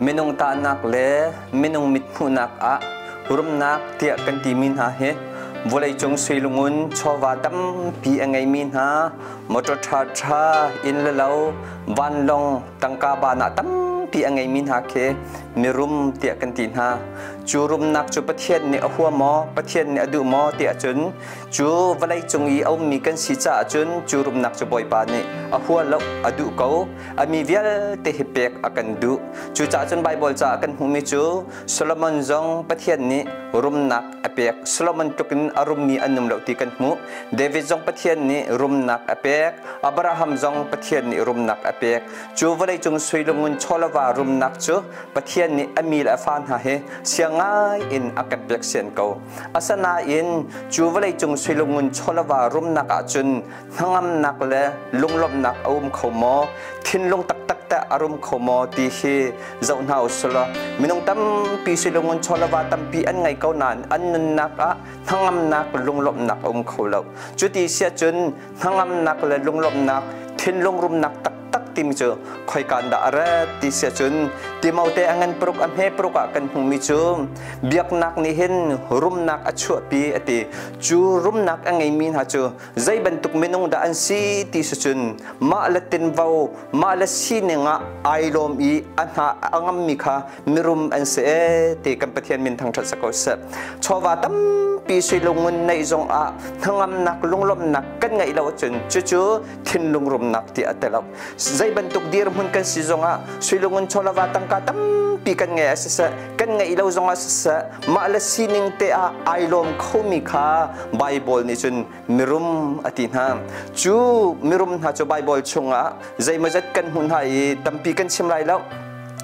Minung tahnak le minung mithmuhnak ah rumnak tiah kan timi hna hi vawleicung suilungun chawva tampi a ngeimi hna, motor ṭhaṭha, inn le lo, vanlawng, tangka ban ah tampi a ngeimi hna khi mirum tiah kan ti hna. Cu rumnak cu Pathian nih a hua maw, Pathian nih a duh maw tiah cun cu vawleicung i a ummi kan si caah cun cu rumnak cu Bawipa nih a hua lo, a duh ko. A mi vialte hi pek a kan duh. Cucaah cun Baibal caah kan hmuhmi cu Solomon zong Pathian nih rumnak a pek. Solomon tluk in a rummi an um lo ti kan hmuh. David zong Pathian nih rumnak a pek. Abraham zong Pathian nih rumnak a pek. Cu vawleicung sui lungun chawlava rumnak cu Pathian nih a mi le a fa hna hi siang ngai in a kan pek sian ko. Asinain cu vawleicung sui lungun chawlava rumnak ahcun hnangamnak le lunglawmhnak a um kho maw, thinlung taktak teh a rum kho maw ti hi zoh hna usulaw, minung tampi silungun chawlava tampi an ngei ko nain an nunnak ah hnangamnak, lunglawmhnak a um kho lo. Cuti siah cun hnangamnak le lunglawmhnak, thinlung rumnak taktak timi cu khoikaan dah a rat ti siah cun Timote a ngan paruk a hme paruk ah kan hmuhmi cu biaknak nih hin rumnak a chuahpi a ti. Cu rumnak a ngeimi hna cu zei bantuk minung dah an si ti si cun mah le tinvo, mah le sining ah ai lawm i a hna a ngammi kha mirum an si e ti kan Pathian min thangṭhat sa ko seh. Chawva tampi sui lungun neih zong ah hnangamnak, lunglawmhnak kan ngeih lo ahcun cucu thinlung rumnak ti a tel. Zei bantuk dirhmun kan si zong ah, sui lungun chawlava tangka tampi kan ngei ah siseh, kan ngeih lo zong ah siseh, mah le sining te ah ai lawm khomi kha Baibal nih cun mirum a ti hna. Cu mirum hna cu Baibal chungah zeimawzat kan hmuh hna i tampi kan chim lai lo.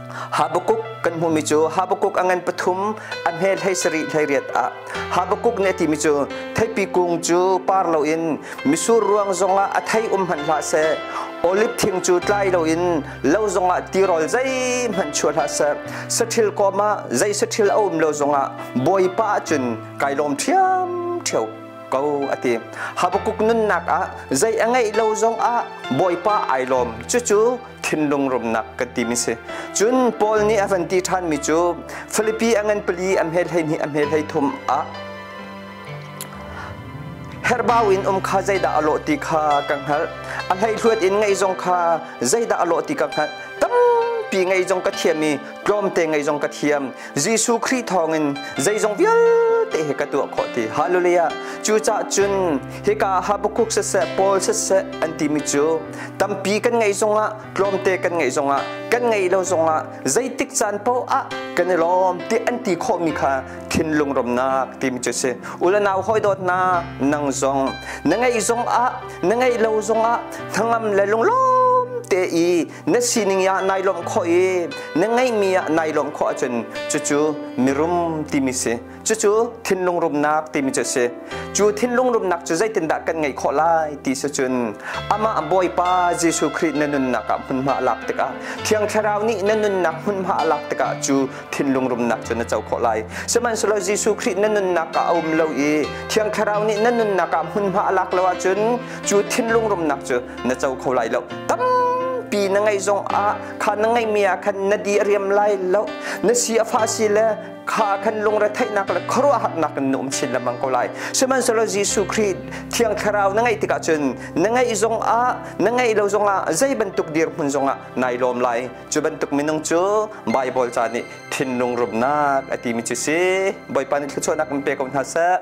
Habakkuk kan hmuhmi cu Habakkuk a ngan pathum a hme 17 18 ah Habakkuk nih a timi cu theipi kung cu par loin, misur ruang zongah a thei um hmanh hlah seh, oliv thing cu tlai loin lo zongah tirawl zeihmanh chuah hlah seh, saṭhil kawm ah zei saṭhil a um lo zongah Bawipa ahcun kai lawm ṭhiamṭhiam ko a ti. Habakkuk nunnak ah zei a ngeih lo zongah Bawipa ai lawm. Cucu thinlung rumnak kan timi si. Cun Paul nih a van ti ṭhanmi cu Filipi a ngan pali a hme 12 a hme 13 ah herhbau in um kha zeidah a lawh ti kha ka hngalh. A hleihluat in ngaih zong kha zeidah a lawh ti ka hngalh. Tampi ngaih zong ka thiam i tlawmte ngaih zong ka thiam. Jesuh Khrih thawngin zeizong vialte hi ka tuah khawh ti. Hallelujah. Cucaah cun hika Habakkuk siseh, Paul siseh an timi cu tampi kan ngeih zongah, tlawmte kan ngeih zongah, kan ngeih lo zongah zeitik caan paoh ah kan i lawm ti an ti khawhmi kha thinlung romnak timi cu si. U le nau, hawi dawtnak, nang zong na ngeih zongah, na ngeih lo zongah hnangam le lunglawm te i na sining ah nai lawmh khawh i na ngeihmi ah nai lawmh khawh ahcun cucu mirum timi si. Cucu thinlung rumnak timi cu si. Cu thinlung rumnak cu zeitindah kan ngeih khawh lai ti si cun amah Bawipa Jesuh Khrih na nunnak ah hmunhma a lak tikah, Thiang Thlarau nih na nunnak hmunhma a lak tikah cu thinlung rumnak cu na co khawh lai. Sihmanhsehlaw Jesuh Khrih na nunnak ah a um lo i Thiang Thlarau nih na nunnak ah hmunhma a lak lo ahcun cu thinlung rumnak cu na co kho lai lo. Tampi na ngeih zong ah kha na ngeihmi ah khan na di a riam lai lo. Na si a fah si le kha khan lungretheihnak le khuaruahharnak in na um chin lengmang ko lai. Sihmanhsehlaw Jesuh Khrih Thiang Thlarau na ngeih tikah cun na ngeih zong ah, na ngeih lo zong ah, zei bantuk dirhmun zong ah nai lawm lai. Cu bantuk minung cu Baibal ca nih thinlung rumnak a timi cu si. Bawipa nih thluachuahnak in pe ko hna seh.